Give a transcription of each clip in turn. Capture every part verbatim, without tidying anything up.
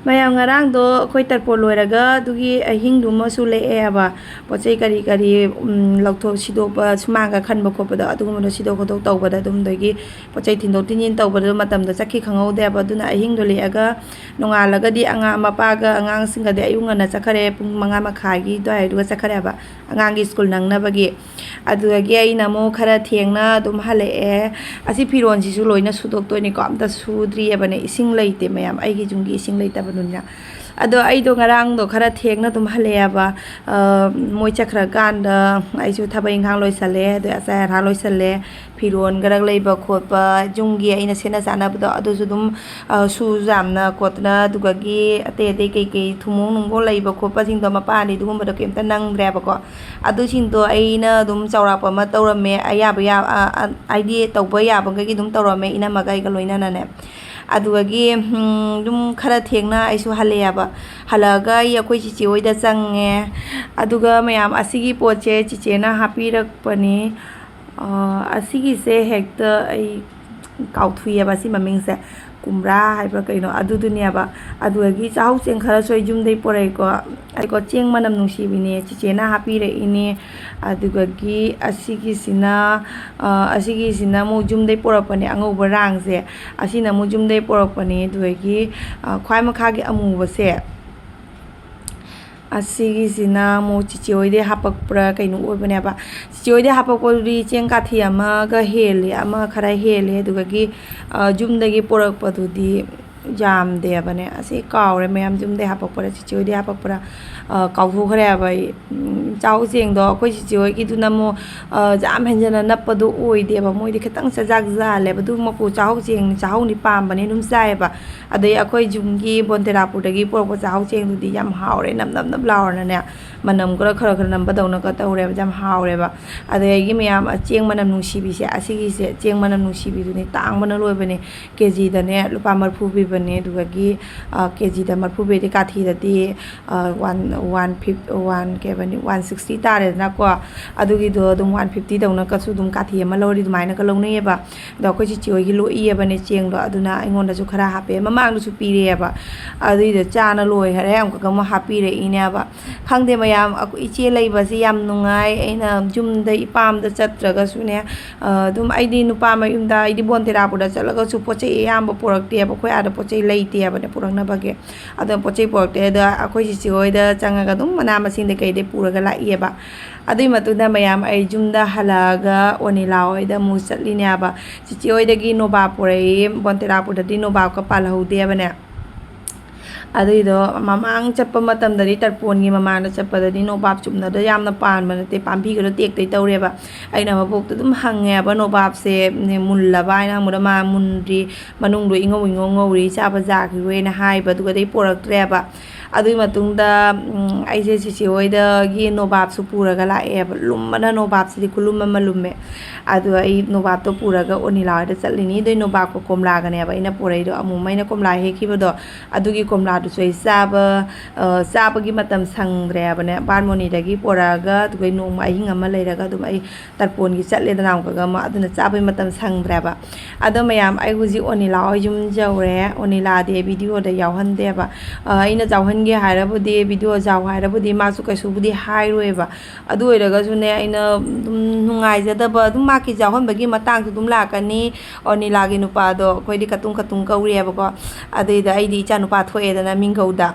ꯃꯌꯥꯝ, ꯉꯔꯥꯡꯗꯣ ꯑꯩꯈꯣꯏ ꯇꯔꯄꯣꯟ ꯂꯣꯏꯔꯒ ꯑꯗꯨꯒꯤ ꯑꯍꯤꯡꯗꯨꯃꯁꯨ ꯂꯦꯛꯑꯦ ꯍꯥꯏꯕ꯫ ꯄꯣꯠ ꯆꯩ ꯀꯔꯤ ꯀꯔꯤ, ꯎꯝ, ꯂꯧꯊꯣꯛ ꯁꯤꯗꯣꯛꯄ, ꯁꯨꯃꯥꯡꯒ ꯈꯟꯕ ꯈꯣꯠꯄꯗꯣ, ꯑꯗꯨꯒꯨꯝꯕꯗꯣ ꯁꯤꯗꯣꯛ ꯈꯣꯠꯇꯣꯛ ꯇꯧꯕꯗ ꯑꯗꯨꯝ, ꯑꯗꯒꯤ ꯄꯣꯠ ꯆꯩ ꯊꯤꯟꯗꯣꯛ ꯊꯤꯟꯖꯤꯟ ꯇꯧꯕꯗꯣ ꯃꯇꯝꯗꯣ ꯆꯠꯈꯤ ꯈꯪꯍꯧꯗꯦꯕ꯫ ꯑꯗꯨꯅ ꯑꯍꯤꯡꯗꯣ ꯂꯦꯛꯑꯒ ꯅꯣꯡꯉꯥꯜꯂꯒꯗꯤ ꯑꯉꯥꯡ, ꯃꯄꯥꯒ ꯑꯉꯥꯡꯁꯤꯡꯒꯗꯤ ꯑꯌꯨꯛ ꯉꯟꯅ ꯆꯠꯈꯔꯦ, ꯄꯨꯡ ꯃꯉꯥ ꯃꯈꯥꯏꯒꯤ ꯑꯗꯨꯋꯥꯏꯗꯨꯒ ꯆꯠꯈꯔꯦꯕ꯫ ꯑꯉꯥꯡꯒꯤ ꯁ꯭ꯀꯨꯜ ꯅꯪꯅꯕꯒꯤ꯫ ꯑꯗꯨꯗꯒꯤ ꯑꯩꯅ ꯑꯃꯨꯛ ꯈꯔ ꯊꯦꯡꯅ ꯑꯗꯨꯝ ꯍꯜꯂꯛꯑꯦ꯫ ꯑꯁꯤ ꯐꯤꯔꯣꯟꯁꯤꯁꯨ ꯂꯣꯏꯅ ꯁꯨꯗꯣꯛꯇꯣꯏꯅꯤꯀꯣ, ꯑꯝꯇ ꯁꯨꯗ꯭ꯔꯤꯑꯕꯅꯦ, ꯏꯁꯤꯡ ꯂꯩꯇꯦ ꯃꯌꯥꯝ, ꯑꯩꯒꯤ ꯌꯨꯝꯒꯤ ꯏꯁꯤꯡ ꯂꯩꯇꯕꯅꯤꯅ꯫ ꯑꯗꯣ ꯑꯩꯗꯣ ꯉꯔꯥꯡꯗꯣ ꯈꯔ ꯊꯦꯡꯅ ꯑꯗꯨꯝ ꯍꯜꯂꯛꯑꯦꯕ꯫ ꯑ, ꯃꯣꯏ ꯆꯠꯈ꯭ꯔꯀꯥꯟꯗ ꯑꯩꯁꯨ ꯊꯕꯛ ꯏꯪꯈꯥꯡ ꯂꯣꯏꯁꯜꯂꯦ, ꯑꯗꯩ ꯑꯆꯥ ꯑꯔꯥ ꯂꯣꯏꯁꯜꯂꯦ, ꯐꯤꯔꯣꯟ ꯈꯔ ꯂꯩꯕ ꯈꯣꯠꯄ, ꯌꯨꯝꯒꯤ ꯑꯩꯅ ꯁꯦꯠꯅ ꯆꯥꯅꯕꯗꯣ ꯑꯗꯨꯁꯨ ꯑꯗꯨꯝ, ꯑ, ꯁꯨ ꯌꯥꯝꯅ ꯈꯣꯠꯇꯅ, ꯑꯗꯨꯗꯒꯤ ꯑꯇꯩ ꯑꯇꯩ ꯀꯩꯀꯩ ꯊꯨꯝꯃꯣꯡ ꯅꯨꯡꯃꯣꯡ ꯂꯩꯕ ꯈꯣꯠꯄꯁꯤꯡꯗꯣ, ꯃꯄꯥꯟꯗꯤ ꯑꯗꯨꯒꯨꯝꯕꯗꯣ ꯀꯩꯝꯇ ꯅꯪꯗ꯭ꯔꯦꯕꯀꯣ꯫ ꯑꯗꯨꯁꯤꯡꯗꯣ ꯑꯩꯅ ꯑꯗꯨꯝ ꯆꯥꯎꯔꯥꯛꯄ ꯑꯃ ꯇꯧꯔꯝꯃꯦ, ꯑꯌꯥꯕ ꯌꯥ-, ꯑ, ꯑ, ꯍꯥꯏꯗꯤ ꯇꯧꯕ ꯌꯥꯕꯈꯩꯒꯤ ꯑꯗꯨꯝ ꯇꯧꯔꯝꯃꯦ, ꯏꯅꯝꯃꯒ ꯑꯩꯒ ꯂꯣꯏꯅꯅꯅꯦ꯫ ꯑꯗꯨꯗꯒꯤ, ꯎꯝ, ꯑꯗꯨꯝ ꯈꯔ ꯊꯦꯡꯅ ꯑꯩꯁꯨ ꯍꯜꯂꯛꯑꯦꯕ꯫ ꯍꯜꯂꯛꯑꯒ ꯑꯩ ꯑꯩꯈꯣꯏ ꯆꯤꯆꯦ ꯍꯣꯏꯗ ꯆꯪꯉꯦ꯫ ꯑꯗꯨꯒ ꯃꯌꯥꯝ, ꯑꯁꯤꯒꯤ ꯄꯣꯠꯁꯦ ꯆꯤꯆꯦꯅ ꯍꯥꯞꯄꯤꯔꯛꯄꯅꯤ꯫ ꯑ, ꯑꯁꯤꯒꯤꯁꯦ ꯍꯦꯛꯇ ꯑꯩ ꯀꯥꯎꯊꯣꯛꯑꯦꯕ, ꯁꯤ ꯃꯃꯤꯡꯁꯦ꯫ ꯀꯨꯝꯕ꯭ꯔꯥ ꯍꯥꯏꯕ꯭ꯔꯥ ꯀꯩꯅꯣ, ꯑꯗꯨꯗꯨꯅꯦꯕ꯫ ꯑꯗꯨꯗꯒꯤ ꯆꯍꯥꯎ ꯆꯦꯡ ꯈꯔꯁꯨ ꯑꯩ ꯌꯨꯝꯗꯩ ꯄꯣꯔꯛꯏꯀꯣ꯫ ꯑꯩꯀꯣ, ꯆꯦꯡ ꯃꯅꯝ ꯅꯨꯡꯁꯤꯕꯤꯅꯦ, ꯆꯤꯆꯦꯅ ꯍꯥꯞꯄꯤꯔꯛꯏꯅꯦ꯫ ꯑꯗꯨꯗꯒꯤ ꯑꯁꯤꯒꯤꯁꯤꯅ, ꯑ, ꯑꯁꯤꯒꯤꯁꯤꯅ ꯑꯃꯨꯛ ꯌꯨꯝꯗꯩ ꯄꯣꯔꯛꯄꯅꯦ, ꯑꯉꯧꯕ ꯔꯥꯡꯁꯦ꯫ ꯑꯁꯤꯅ ꯑꯃꯨꯛ ꯌꯨꯝꯗꯩ ꯄꯣꯔꯛꯄꯅꯦ꯫ ꯑꯗꯨꯗꯒꯤ, ꯑ, ꯈ꯭ꯋꯥꯏ ꯃꯈꯥꯒꯤ ꯑꯃꯨꯕꯁꯦ, ꯑꯁꯤꯒꯤꯁꯤꯅ ꯑꯃꯨꯛ ꯆꯤꯆꯦ ꯍꯣꯏꯗꯩ ꯍꯥꯄꯛꯄ꯭ꯔꯥ ꯀꯩꯅꯣ ꯑꯣꯏꯕꯅꯦꯕ꯫ ꯆꯤꯆꯦ ꯍꯣꯏꯗꯩ ꯍꯥꯄꯛꯄꯗꯨꯗꯤ ꯆꯦꯡ ꯀꯥꯊꯤ ꯑꯃꯒ ꯍꯦꯜꯂꯦ, ꯑꯃ ꯈꯔ ꯍꯦꯜꯂꯦ꯫ ꯑꯗꯨꯗꯒꯤ, ꯑ, ꯌꯨꯝꯗꯒꯤ ꯄꯣꯔꯛꯄꯗꯨꯗꯤ ꯌꯥꯝꯗꯦꯕꯅꯦ꯫ ꯑꯁꯤ ꯀꯥꯎꯔꯦ ꯃꯌꯥꯝ, ꯌꯨꯝꯗꯩ ꯍꯥꯄꯛꯄ꯭ꯔꯥ ꯆꯤꯆꯦ ꯍꯣꯏꯗꯩ ꯍꯥꯄꯛꯄ꯭ꯔꯥ, ꯑ, ꯀꯥꯎꯊꯣꯛꯈ꯭ꯔꯦꯕ ꯑꯩ꯫ ꯎꯝ, ꯆꯍꯥꯎ ꯆꯦꯡꯗꯣ ꯑꯩꯈꯣꯏ ꯆꯤꯆꯦ ꯍꯣꯏꯒꯤꯗꯨꯅ ꯑꯃꯨꯛ, ꯑ, ꯌꯥꯝ ꯍꯦꯟꯖꯟꯅ ꯅꯞꯄꯗꯣ ꯑꯣꯏꯗꯦꯕ, ꯃꯣꯏꯗꯤ ꯈꯤꯇꯪ ꯆꯖꯥꯛ ꯖꯥꯜꯂꯦꯕ꯫ ꯑꯗꯨꯃꯛꯄꯨ ꯆꯍꯥꯎ ꯆꯦꯡꯅꯤ, ꯆꯍꯥꯎꯅꯤ ꯄꯥꯝꯕꯅꯦ, ꯑꯗꯨꯝ ꯆꯥꯏꯌꯦꯕ꯫ ꯑꯗꯩ ꯑꯩꯈꯣꯏ ꯌꯨꯝꯒꯤ ꯕꯣꯟꯇꯦꯔꯥꯄꯨꯔꯗꯒꯤ ꯄꯨꯔꯛꯄ ꯆꯍꯥꯎ ꯆꯦꯡꯗꯨꯗꯤ ꯌꯥꯝ ꯍꯥꯎꯔꯦ, ꯅꯞ ꯅꯞ ꯅꯞ ꯂꯥꯎꯔꯅꯅꯦ, ꯃꯅꯝ ꯈꯔ, ꯈꯔ, ꯈꯔ ꯅꯝꯕꯗꯧꯅꯒ ꯇꯧꯔꯦꯕ, ꯌꯥꯝ ꯍꯥꯎꯔꯦꯕ꯫ ꯑꯗꯒꯤ ꯃꯌꯥꯝ, ꯑ, ꯆꯦꯡ ꯃꯅꯝ ꯅꯨꯡꯁꯤꯕꯤꯁꯦ, ꯑꯁꯤꯒꯤꯁꯦ, ꯆꯦꯡ ꯃꯅꯝ ꯅꯨꯡꯁꯤꯕꯤꯗꯨꯅꯤ, ꯇꯥꯡꯕꯅ ꯂꯣꯏꯕꯅꯦ꯫ ꯀꯦ ꯖꯤꯗꯅꯦ ꯂꯨꯄꯥ ꯃꯔꯤꯐꯨ ꯄꯤꯕ꯫ ꯅꯦ꯫ ꯑꯗꯨꯗꯒꯤ ꯀꯦ ꯖꯤꯗ ꯃꯔꯐꯨ ꯄꯤꯔꯗꯤ ꯀꯥꯊꯤꯗꯗꯤ ꯋꯥꯟ ꯋꯥꯟ ꯐꯤꯐ ꯋꯥꯟ ꯀꯩ ꯍꯥꯏꯕꯅꯤ, ꯋꯥꯟ ꯁꯤꯛꯁꯇꯤ ꯇꯥꯔꯦꯗꯅꯀꯣ꯫ ꯑꯗꯨꯒꯤꯗꯣ ꯑꯗꯨꯝ ꯋꯥꯟ ꯐꯤꯐꯇꯤꯗꯧꯅ ꯀꯩꯁꯨ ꯑꯗꯨꯝ ꯀꯥꯊꯤ ꯑꯃ ꯂꯧꯔꯗꯤ ꯑꯗꯨꯃꯥꯏꯅꯒ ꯂꯧꯅꯩꯌꯦꯕ꯫ ꯑꯗꯣ ꯑꯩꯈꯣꯏ ꯆꯤꯆꯦ ꯍꯣꯏꯒꯤ ꯂꯣꯛꯏꯑꯕꯅꯦ ꯆꯦꯡꯗꯣ, ꯑꯗꯨꯅ ꯑꯩꯉꯣꯟꯗꯁꯨ ꯈꯔ ꯍꯥꯞꯄꯦ, ꯃꯃꯥꯡꯗꯁꯨ ꯄꯤꯔꯛꯑꯦꯕ꯫ ꯑꯗꯨꯏꯗꯣ ꯆꯥꯅ ꯂꯣꯏꯈꯔꯦ, ꯑꯃꯨꯛꯀ ꯑꯃꯨꯛ ꯍꯥꯞꯄꯤꯔꯛꯏꯅꯦꯕ꯫ ꯈꯪꯗꯦ ꯃꯌꯥꯝ, ꯑꯩꯈꯣꯏ ꯏꯆꯦ ꯂꯩꯕꯁꯤ ꯌꯥꯝ ꯅꯨꯡꯉꯥꯏ꯫ ꯑꯩꯅ ꯌꯨꯝꯗ ꯏꯄꯥꯝꯗ ꯆꯠꯇ꯭ꯔꯒꯁꯨꯅꯦ, ꯑꯗꯨꯝ ꯑꯩꯗꯤ ꯅꯨꯄꯥ ꯃꯌꯨꯝꯗ, ꯑꯩꯗꯤ ꯕꯣꯟꯇꯦꯔꯥꯄꯨꯔꯗ ꯆꯠꯂꯒꯁꯨ ꯄꯣꯠ ꯆꯩ ꯑꯌꯥꯝꯕ ꯄꯨꯔꯛꯇꯦꯕ꯫ ꯑꯩꯈꯣꯏ ꯑꯥꯗ ꯄꯣꯠ ꯆꯩ ꯂꯩꯇꯦꯕꯅꯦ ꯄꯨꯔꯛꯅꯕꯒꯤ꯫ ꯑꯗꯨꯅ ꯄꯣꯠ ꯆꯩ ꯄꯨꯔꯛꯇꯦ꯫ ꯑꯗꯣ ꯑꯩꯈꯣꯏ ꯆꯤꯆꯦ ꯍꯣꯏꯗ ꯆꯪꯉꯒ ꯑꯗꯨꯝ ꯃꯅꯥ ꯃꯁꯤꯡꯗ ꯀꯩꯗꯩ ꯄꯨꯔꯒ ꯂꯥꯛꯏꯑꯕ꯫ ꯑꯗꯨꯒꯤ ꯃꯇꯨꯡꯗ ꯃꯌꯥꯝ ꯑꯩ ꯌꯨꯝꯗ ꯍꯜꯂꯛꯑꯒ ꯑꯣꯅꯤꯂꯥ ꯍꯣꯏꯗ ꯑꯃꯨꯛ ꯆꯠꯂꯤꯅꯦꯕ꯫ ꯆꯤꯆꯦ ꯍꯣꯏꯗꯒꯤ ꯅꯣꯕꯥꯞ ꯄꯨꯔꯛꯏ꯫ ꯕꯣꯟꯇꯦꯔꯥꯄꯨꯔꯗꯗꯤ ꯅꯣꯕꯥꯞꯀ ꯄꯥꯜꯍꯧꯗꯦꯕꯅꯦ꯫ ꯑꯗꯨꯏꯗꯣ ꯃꯃꯥꯡ ꯆꯠꯄ ꯃꯇꯝꯗꯗꯤ, ꯇꯔꯄꯣꯟꯒꯤ ꯃꯃꯥꯡꯗ ꯆꯠꯄꯗꯗꯤ, ꯅꯣꯕꯥꯞ ꯆꯨꯝꯅꯗ ꯌꯥꯝꯅ ꯄꯥꯟꯕ ꯅꯠꯇꯦ, ꯄꯥꯝꯕꯤꯒꯗꯣ ꯇꯦꯛꯇꯩ ꯇꯧꯔꯦꯕ꯫ ꯑꯩꯅ ꯃꯕꯣꯛꯇ ꯑꯗꯨꯝ ꯍꯪꯉꯦꯕ, "ꯅꯣꯕꯥꯞꯁꯦ ꯃꯨꯜꯂꯕ?" ꯍꯥꯏꯅ ꯍꯪꯕꯗ, ꯃꯥ, "ꯃꯨꯟꯗ꯭ꯔꯤ, ꯃꯅꯨꯡꯗꯣ ꯏꯉꯧ ꯏꯉꯧ ꯉꯧꯔꯤ, ꯆꯥꯕ ꯌꯥꯈꯤꯔꯣꯏꯅ" ꯍꯥꯏꯕ꯫ ꯑꯗꯨꯒꯗꯤ ꯄꯣꯔꯛꯇ꯭ꯔꯦꯕ꯫ ꯑꯗꯨꯒꯤ ꯃꯇꯨꯡꯗ, ꯎꯝ, ꯑꯩꯁꯦ ꯆꯤꯆꯦ ꯍꯣꯏꯗꯒꯤ ꯅꯣꯕꯥꯞꯁꯨ ꯄꯨꯔꯒ ꯂꯥꯛꯑꯦꯕ꯫ ꯂꯨꯝꯕꯅ, ꯅꯣꯕꯥꯞꯁꯤꯗꯤ ꯈꯨꯂꯨꯝ ꯑꯃ ꯂꯨꯝꯃꯦ꯫ ꯑꯗꯣ ꯑꯩ ꯅꯣꯕꯥꯞꯇꯣ ꯄꯨꯔꯒ ꯑꯣꯅꯤꯂꯥ ꯍꯣꯏꯗ ꯆꯠꯂꯤꯅꯤ꯫ ꯑꯗꯨꯏ ꯅꯣꯕꯥꯞꯀ ꯀꯣꯝꯂꯥꯒꯅꯦꯕ ꯑꯩꯅ ꯄꯨꯔꯛꯏꯗꯣ꯫ ꯑꯃꯨꯛ ꯑꯩꯅ ꯀꯣꯝꯂꯥ ꯍꯦꯛꯈꯤꯕꯗꯣ, ꯑꯗꯨꯒꯤ ꯀꯣꯝꯂꯥꯗꯨꯁꯨ ꯑꯩ ꯆꯥꯕ, ꯑ, ꯆꯥꯕꯒꯤ ꯃꯇꯝ ꯁꯪꯗ꯭ꯔꯦꯕꯅꯦ꯫ ꯕꯥꯔꯃꯣꯅꯤꯗꯒꯤ ꯄꯨꯔꯛꯑꯒ, ꯑꯗꯨꯒ ꯅꯣꯡꯃ ꯑꯍꯤꯡ ꯑꯃ ꯂꯩꯔꯒ ꯑꯗꯨꯝ ꯑꯩ ꯇꯔꯄꯣꯟꯒꯤ ꯆꯠꯂꯦꯗꯅ ꯑꯃꯨꯛꯀꯒ ꯑꯃ, ꯑꯗꯨꯅ ꯆꯥꯕꯩ ꯃꯇꯝ ꯁꯪꯗ꯭ꯔꯦꯕ꯫ ꯑꯗꯣ ꯃꯌꯥꯝ, ꯑꯩ ꯍꯧꯖꯤꯛ ꯑꯣꯅꯤꯂꯥ ꯍꯣꯏ ꯌꯨꯝ ꯌꯧꯔꯦ꯫ ꯑꯣꯅꯤꯂꯥꯗꯤ ꯑꯩ ꯚꯤꯗꯤꯑꯣꯗ ꯌꯥꯎꯍꯟꯗꯦꯕ꯫ ꯑ, ꯑꯩꯅ ꯌꯥꯎꯍꯟꯒꯦ ꯍꯥꯏꯔꯕꯨꯗꯤ, ꯚꯤꯗꯤꯑꯣ ꯌꯥꯎ ꯍꯥꯏꯔꯕꯨꯗꯤ ꯃꯥꯁꯨ ꯀꯩꯁꯨꯕꯨꯗꯤ ꯍꯥꯏꯔꯣꯏꯕ꯫ ꯑꯗꯨ ꯑꯣꯏꯔꯒꯁꯨꯅꯦ, ꯑꯩꯅ ꯑꯗꯨꯝ ꯅꯨꯡꯉꯥꯏꯖꯗꯕ, ꯑꯗꯨꯝ ꯃꯥ ꯀꯦꯖꯤ ꯌꯥꯎꯍꯟꯕꯒꯤ ꯃꯇꯥꯡꯁꯨ ꯑꯗꯨꯝ ꯂꯥꯛꯀꯅꯤ꯫ ꯑꯣꯅꯤꯂꯥꯒꯤ ꯅꯨꯄꯥꯗꯣ ꯑꯩꯈꯣꯏꯗꯤ ꯀꯇꯨꯡ ꯀꯇꯨꯡ ꯀꯧꯔꯦꯕꯀꯣ꯫ ꯑꯗꯨꯏꯗ ꯑꯩꯗꯤ ꯏꯆꯥ ꯅꯨꯄꯥ ꯊꯣꯛꯑꯦꯗꯅ ꯃꯤꯡꯒꯧꯗ꯫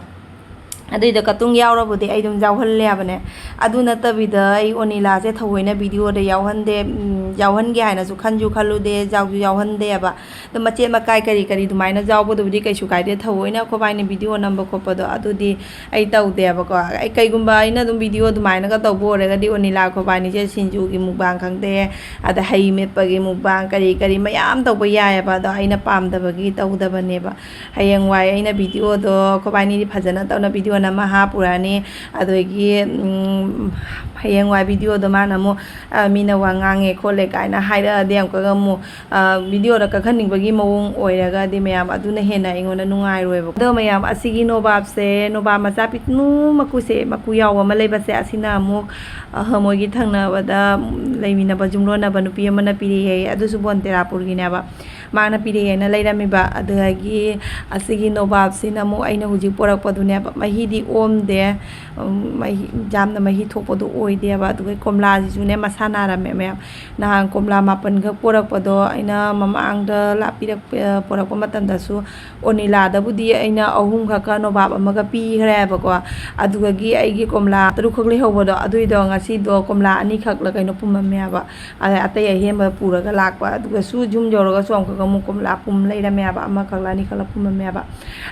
ꯑꯗꯨꯏꯗ ꯀꯇꯨꯡ ꯌꯥꯎꯔꯕꯨꯗꯤ ꯑꯩ ꯑꯗꯨꯝ ꯌꯥꯎꯍꯜꯂꯦꯕꯅꯦ꯫ ꯑꯗꯨ ꯅꯠꯇꯕꯤꯗ ꯑꯩ ꯑꯣꯅꯤꯂꯥꯁꯦ ꯊꯑꯣꯏꯅ ꯚꯤꯗꯤꯑꯣꯗ ꯌꯥꯎꯍꯟꯗꯦ, ꯎꯝ, ꯌꯥꯎꯍꯟꯒꯦ ꯍꯥꯏꯅꯁꯨ ꯈꯟꯁꯨ ꯈꯜꯂꯨꯗꯦ, ꯌꯥꯎꯁꯨ ꯌꯥꯎꯍꯟꯗꯦꯕ꯫ ꯑꯗꯨꯝ ꯃꯆꯦꯠ ꯃꯀꯥꯏ ꯀꯔꯤ ꯀꯔꯤ ꯑꯗꯨꯃꯥꯏꯅ ꯌꯥꯎꯕꯗꯨꯕꯨꯗꯤ ꯀꯩꯁꯨ ꯀꯥꯏꯗꯦ, ꯊꯑꯣꯏꯅ ꯑꯩꯈꯣꯏꯕꯥꯏꯅ ꯚꯤꯗꯤꯑꯣ ꯅꯝꯕ ꯈꯣꯠꯄꯗꯣ ꯑꯗꯨꯗꯤ ꯑꯩ ꯇꯧꯗꯦꯕꯀꯣ꯫ ꯑꯩ ꯀꯩꯒꯨꯝꯕ ꯑꯩꯅ ꯑꯗꯨꯝ ꯚꯤꯗꯤꯑꯣ ꯑꯗꯨꯃꯥꯏꯅꯒ ꯇꯧꯕ ꯑꯣꯏꯔꯒꯗꯤ ꯑꯣꯅꯤꯂꯥ ꯑꯩꯈꯣꯏꯕꯥꯏꯅꯤꯁꯦ ꯁꯤꯡꯖꯨꯒꯤ ꯃꯨꯛꯕꯥꯡ ꯈꯪꯗꯦ, ꯑꯗ ꯍꯩ ꯃꯦꯠꯄꯒꯤ ꯃꯨꯛꯕꯥꯡ ꯀꯔꯤ ꯀꯔꯤ ꯃꯌꯥꯝ ꯇꯧꯕ ꯌꯥꯏꯑꯕ꯫ ꯑꯗꯣ ꯑꯩꯅ ꯄꯥꯝꯗꯕꯒꯤ ꯇꯧꯗꯕꯅꯦꯕ꯫ ꯍꯌꯦꯡꯋꯥꯏ ꯑꯩꯅ ꯚꯤꯗꯤꯑꯣꯗꯣ ꯑꯩꯈꯣꯏꯕꯥꯏꯅꯤꯗꯤ ꯐꯖꯅ ꯇꯧꯅ ꯚꯤꯗꯤꯑꯣ ꯑꯃ ꯍꯥꯞꯄꯨꯔꯅꯤ꯫ ꯑꯗꯒꯤ, ꯎꯝ, ꯍꯌꯦꯡꯋꯥꯏ ꯚꯤꯗꯤꯑꯣꯗꯣ ꯃꯥꯅ ꯑꯃꯨꯛ, ꯑ, ꯃꯤꯅ ꯋꯥ ꯉꯥꯡꯉꯦ ꯈꯣꯠꯂꯦ ꯀꯥꯏꯅ ꯍꯥꯏꯔꯛꯑꯗꯤ ꯑꯃꯨꯛꯀꯒ ꯑꯃꯨꯛ, ꯑ, ꯚꯤꯗꯤꯑꯣꯗ ꯀꯛꯍꯟꯅꯤꯡꯕꯒꯤ ꯃꯑꯣꯡ ꯑꯣꯏꯔꯒꯗꯤ ꯃꯌꯥꯝ ꯑꯗꯨꯅ ꯍꯦꯟꯅ ꯑꯩꯉꯣꯟꯗ ꯅꯨꯡꯉꯥꯏꯔꯣꯏꯕꯀꯣ꯫ ꯑꯗꯣ ꯃꯌꯥꯝ, ꯑꯁꯤꯒꯤ ꯅꯣꯕꯥꯞꯁꯦ, ꯅꯣꯕꯥꯞ ꯃꯆꯥ ꯄꯤꯛꯇ꯭ꯔꯨ ꯃꯀꯨꯁꯦ, ꯃꯀꯨ ꯌꯥꯎꯕ ꯑꯃ ꯂꯩꯕꯁꯦ, ꯑꯁꯤꯅ ꯑꯃꯨꯛ, ꯑ, ꯃꯣꯏꯒꯤ ꯊꯪꯅꯕꯗ ꯂꯩꯃꯤꯟꯅꯕ ꯌꯨꯝꯂꯣꯟꯅꯕ ꯅꯨꯄꯤ ꯑꯃꯅ ꯄꯤꯔꯛꯑꯦ꯫ ꯑꯗꯨꯁꯨ ꯕꯣꯟꯇꯦꯔꯥꯄꯨꯔꯒꯤꯅꯦꯕ꯫ ꯃꯥꯅ ꯄꯤꯔꯛꯑꯦꯅ ꯂꯩꯔꯝꯃꯤꯕ꯫ ꯑꯗꯨꯗꯒꯤ ꯑꯁꯤꯒꯤ ꯅꯣꯕꯥꯞꯁꯤꯅ ꯑꯃꯨꯛ ꯑꯩꯅ ꯍꯧꯖꯤꯛ ꯄꯣꯔꯛꯄꯗꯨꯅꯦꯕ꯫ ꯃꯍꯤꯗꯤ ꯑꯣꯝꯗꯦ, ꯎꯝ, ꯃꯍꯤ, ꯌꯥꯝꯅ ꯃꯍꯤ ꯊꯣꯛꯄꯗꯣ ꯑꯣꯏꯗꯦꯕ꯫ ꯑꯗꯨꯒ ꯀꯣꯝꯂꯥꯁꯤꯁꯨꯅꯦ ꯃꯁꯥ ꯅꯥꯔꯝꯃꯦ ꯃꯌꯥꯝ꯫ ꯅꯍꯥꯟ ꯀꯣꯝꯂꯥ ꯃꯥꯄꯟꯈꯛ ꯄꯣꯔꯛꯄꯗꯣ ꯑꯩꯅ ꯃꯃꯥꯡꯗ ꯂꯥꯛꯄꯤꯔꯛ-, ꯄꯣꯔꯛꯄ ꯃꯇꯝꯗꯁꯨ ꯑꯣꯅꯤꯂꯥꯗꯕꯨꯗꯤ ꯑꯩꯅ ꯑꯍꯨꯝ ꯈꯛꯀ ꯅꯣꯕꯥꯞ ꯑꯃꯒ ꯄꯤꯈ꯭ꯔꯦꯕꯀꯣ꯫ ꯑꯗꯨꯗꯒꯤ ꯑꯩꯒꯤ ꯀꯣꯝꯂꯥ ꯇꯔꯨꯛ ꯈꯛ ꯂꯩꯍꯧꯕꯗꯣ, ꯑꯗꯨꯏꯗꯣ ꯉꯁꯤꯗꯣ ꯀꯣꯝꯂꯥ ꯑꯅꯤꯈꯛꯂ ꯀꯩꯅꯣ ꯄꯨꯝꯃꯝꯃꯦꯕ꯫ ꯑꯗꯩ ꯑꯇꯩ ꯑꯍꯦꯟꯕ ꯄꯨꯔꯒ ꯂꯥꯛꯄ, ꯑꯗꯨꯒꯁꯨ ꯌꯨꯝ ꯌꯧꯔꯒꯁꯨ ꯑꯃꯨꯛꯀ ꯑꯃꯨꯛ ꯀꯣꯝꯂꯥ ꯄꯨꯝ ꯂꯩꯔꯝꯃꯦꯕ, ꯑꯃꯈꯛꯂ ꯑꯅꯤꯈꯛꯂ ꯄꯨꯝꯃꯝꯃꯦꯕ꯫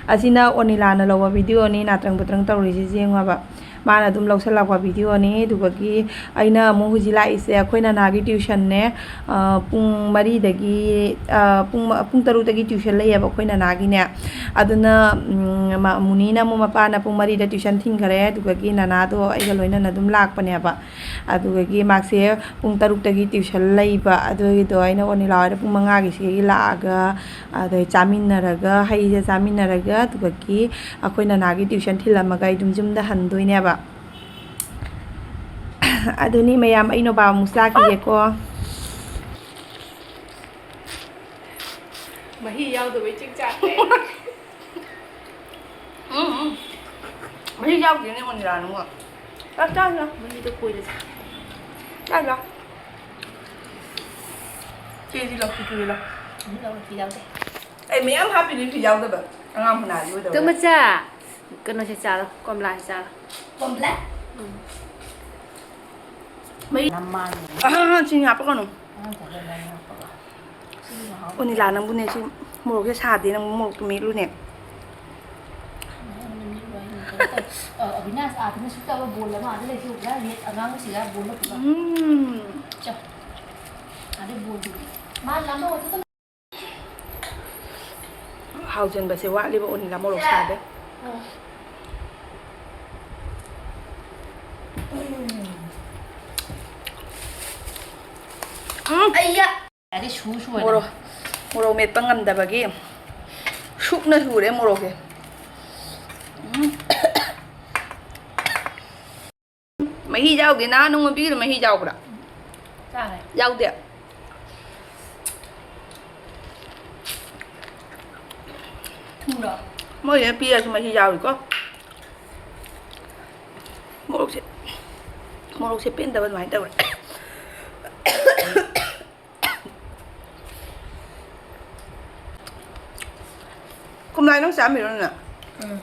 ꯑꯁꯤꯅ ꯑꯣꯅꯤꯂꯥꯅ ꯂꯧꯕ ꯚꯤꯗꯤꯑꯣꯅꯤ, ꯅꯥꯇ꯭ꯔꯪ ꯄꯨꯇ꯭ꯔꯪ ꯇꯧꯔꯤꯁꯤ ꯌꯦꯡꯉꯣꯕ꯫ ꯃꯥꯅ ꯑꯗꯨꯝ ꯂꯧꯁꯜꯂꯛꯄ ꯚꯤꯗꯤꯑꯣꯅꯤ꯫ ꯑꯗꯨꯒꯒꯤ ꯑꯩꯅ ꯑꯃꯨꯛ ꯍꯧꯖꯤꯛ ꯂꯥꯛꯏꯁꯦ ꯑꯩꯈꯣꯏ ꯅꯅꯥꯒꯤ ꯇ꯭ꯌꯨꯁꯟꯅꯦ꯫ ꯑ, ꯄꯨꯡ ꯃꯔꯤꯗꯒꯤ, ꯑ, ꯄꯨꯡ ꯃ-, ꯄꯨꯡ ꯇꯔꯨꯛꯇꯒꯤ ꯇ꯭ꯌꯨꯁꯟ ꯂꯩꯌꯦꯕ ꯑꯩꯈꯣꯏ ꯅꯅꯥꯒꯤꯅꯦ꯫ ꯑꯗꯨꯅ, ꯎꯝ, ꯃ-, ꯃꯨꯅꯤꯅ ꯑꯃꯨꯛ ꯃꯄꯥꯅ ꯄꯨꯡ ꯃꯔꯤꯗ ꯇ꯭ꯌꯨꯁꯟ ꯊꯤꯟꯈꯔꯦ꯫ ꯑꯗꯨꯒꯒꯤ ꯅꯅꯥꯗꯣ ꯑꯩꯒ ꯂꯣꯏꯅꯅ ꯑꯗꯨꯝ ꯂꯥꯛꯄꯅꯦꯕ꯫ ꯑꯗꯨꯒꯒꯤ ꯃꯥꯁꯦ ꯄꯨꯡ ꯇꯔꯨꯛꯇꯒꯤ ꯇ꯭ꯌꯨꯁꯟ ꯂꯩꯕ꯫ ꯑꯗꯨꯒꯤꯗꯣ ꯑꯩꯅ ꯑꯣꯅꯤꯂꯥ ꯍꯣꯏꯗ ꯄꯨꯡ ꯃꯉꯥꯒꯤ ꯁꯤꯒꯤ ꯂꯥꯛꯑꯒ, ꯑꯗꯩ ꯆꯥꯃꯤꯟꯅꯔꯒ, ꯍꯩꯁꯦ ꯆꯥꯃꯤꯟꯅꯔꯒ, ꯑꯗꯨꯒꯒꯤ ꯑꯩꯈꯣꯏ ꯅꯅꯥꯒꯤ ꯇ꯭ꯌꯨꯁꯟ ꯊꯤꯜꯂꯝꯃꯒ ꯑꯩ ꯑꯗꯨꯝ ꯌꯨꯝꯗ ꯍꯟꯗꯣꯏꯅꯦꯕ꯫ ꯑꯗꯨꯅꯤ ꯃꯌꯥꯝ, ꯑꯩ ꯅꯣꯕꯥꯞ ꯑꯃꯨꯛ ꯆꯥꯈꯤꯒꯦꯀꯣ꯫ ꯃꯍꯤ ꯌꯥꯎꯗꯕꯩ ꯆꯤꯛ ꯆꯥꯛꯈ꯭ꯔꯦ꯫ ꯎꯝ, ꯎꯝ꯫ ꯃꯍꯤ ꯌꯥꯎꯗꯦꯅꯦ, ꯑꯣꯅꯤꯂꯥ ꯅꯪꯕꯣ꯫ ꯆꯥꯛ ꯆꯥꯔꯨꯂꯥꯎ꯫ ꯃꯍꯤꯗꯣ ꯀꯣꯏꯅ ꯆꯥ꯫ ꯆꯥꯔꯨꯂꯥꯎ꯫ ꯆꯦꯗꯤ ꯂꯧ, ꯆꯦꯗꯤ ꯂꯧ꯫ ꯃꯍꯤ ꯂꯧꯔ ꯐꯤ ꯌꯥꯎꯗꯦ꯫ ꯑꯩ ꯃꯌꯥꯝ ꯍꯥꯞꯄꯤꯅꯤ ꯐꯤ ꯌꯥꯎꯗꯕ꯫ ꯑꯉꯥꯡ ꯃꯅꯥꯗꯤ ꯑꯣꯏꯗꯕ꯫ ꯇꯨ ꯃꯆꯥ, ꯀꯩꯅꯣꯁꯦ ꯆꯥꯔꯣ, ꯀꯣꯝꯂꯥꯁꯦ ꯆꯥꯔꯣ꯫ ꯀꯣꯝꯂꯥ? ꯎꯝ꯫ ꯃꯍꯤ ꯅꯝꯃꯥꯅꯤ꯫ ꯑꯍꯥ, ꯑꯍꯥ, ꯆꯤꯅꯤ ꯍꯥꯞꯄꯛꯀꯅꯨ꯫ ꯑꯉꯥꯡ ꯆꯥꯖꯅꯕ ꯍꯥꯞꯄꯒ꯫ ꯁꯤꯅ ꯍꯥꯎꯕ꯫ ꯑꯣꯅꯤꯂꯥ ꯅꯪꯕꯨꯅꯦ ꯁꯤ ꯃꯣꯔꯣꯛꯁꯦ ꯁꯥꯗꯦ, ꯅꯪ ꯃꯣꯔꯣꯛꯇꯣ ꯃꯦꯠꯂꯨꯅꯦ꯫ ꯑ, ꯑꯕꯤꯅꯥꯁ, ꯑꯥꯗꯅ ꯁꯨꯛꯇꯕ ꯕꯣꯜ ꯑꯃ ꯑꯥꯗ ꯂꯩꯊꯣꯛꯈ꯭ꯔꯥ? ꯔꯦꯠ ꯑꯉꯥꯡꯕꯁꯤꯒ ꯕꯣꯜ ꯑꯃ ꯄꯨꯂꯞ꯫ ꯎꯝ꯫ ꯆꯣ꯫ ꯑꯥꯗ ꯕꯣꯜꯗꯨꯗꯤ꯫ ꯃꯥ ꯂꯥꯝꯕ ꯑꯣꯏꯔꯁꯨ ꯑꯗꯨꯝ ꯍꯥꯎꯖꯟꯕꯁꯦ ꯋꯥꯠꯂꯤꯕ ꯑꯣꯅꯤꯂꯥ ꯃꯣꯔꯣꯛ ꯁꯥꯕꯩ꯫ ꯑ꯫ ꯎꯝ꯫ ꯑꯩꯌꯥ! ꯌꯥꯔꯦ, ꯁꯨ ꯁꯨ ꯍꯥꯏꯅ꯫ ꯃꯣꯔꯣꯛ, ꯃꯣꯔꯣꯛ ꯃꯦꯠꯄ ꯉꯝꯗꯕꯒꯤ ꯁꯨꯛꯅ ꯁꯨꯔꯦ ꯃꯣꯔꯣꯛꯁꯦ꯫ ꯎꯝ꯫ ꯃꯍꯤ ꯌꯥꯎꯗꯦ꯫ ꯅꯍꯥꯟ ꯅꯣꯡꯃ ꯄꯤꯕꯗꯣ ꯃꯍꯤ ꯌꯥꯎꯕ꯭ꯔꯥ? ꯆꯥꯔꯦ꯫ ꯌꯥꯎꯗꯦ꯫ ꯊꯨꯝꯕ꯭ꯔꯣ? ꯃꯣꯏꯁꯤꯅ ꯄꯤꯔꯁꯨ ꯃꯍꯤ ꯌꯥꯎꯏꯀꯣ꯫ ꯃꯣꯔꯣꯛꯁꯦ, ꯃꯣꯔꯣꯛꯁꯦ ꯄꯦꯟꯗꯕ ꯑꯗꯨꯃꯥꯏꯅ ꯇꯧꯔꯦ꯫ ꯀꯣꯝꯂꯥ ꯅꯪ ꯆꯥꯔꯝꯃꯤꯔꯣ ꯅꯪ? ꯎꯝ꯫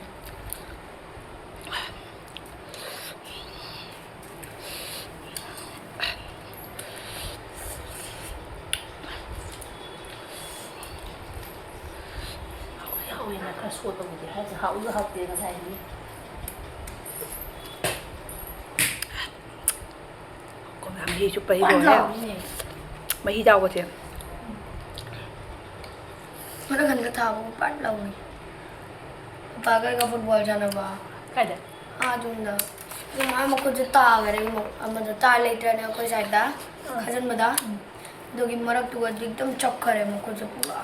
ꯍꯥꯎꯋꯦꯅ ꯈꯔ ꯁꯣꯠꯄꯕꯨꯗꯤ ꯍꯥꯏꯗꯤ ꯍꯥꯎꯏꯒ ꯍꯥꯎꯇꯦ ꯉꯁꯥꯏꯗꯤ꯫ ꯀꯣꯝꯂꯥ ꯃꯍꯤ ꯆꯨꯞꯄ ꯄꯥꯟ ꯍꯩꯕꯣꯡꯅꯦ꯫ ꯂꯥꯎꯔꯤꯅꯦ꯫ ꯃꯍꯤ ꯌꯥꯎꯕꯁꯦ꯫ ꯃꯊꯪ ꯍꯟꯗꯛ ꯊꯥꯕꯕꯨ ꯄꯥꯟ ꯂꯥꯎꯔꯤ꯫ ꯄꯥꯒꯩꯒ ꯐꯨꯠꯕꯣꯜ ꯁꯥꯟꯅꯕ꯫ ꯀꯥꯏꯗ? ꯑꯥ, ꯑꯗꯣꯝꯗ꯫ ꯑꯗꯨꯝ ꯑꯥ ꯃꯈꯨꯠꯁꯦ ꯇꯥꯈꯔꯦ, ꯑꯃꯗ ꯇꯥ ꯂꯩꯇ꯭ꯔꯦꯅꯦ ꯑꯩꯈꯣꯏ ꯁꯥꯏꯗ ꯑꯥ꯫ ꯈꯥꯖꯤꯟꯕꯗ꯫ ꯎꯝ꯫ ꯑꯗꯨꯒꯤ ꯃꯔꯛꯇꯨꯒꯗꯤ ꯑꯗꯨꯝ ꯆꯞꯈꯔꯦ ꯃꯈꯨꯠꯁꯦ ꯄꯨꯔꯥ꯫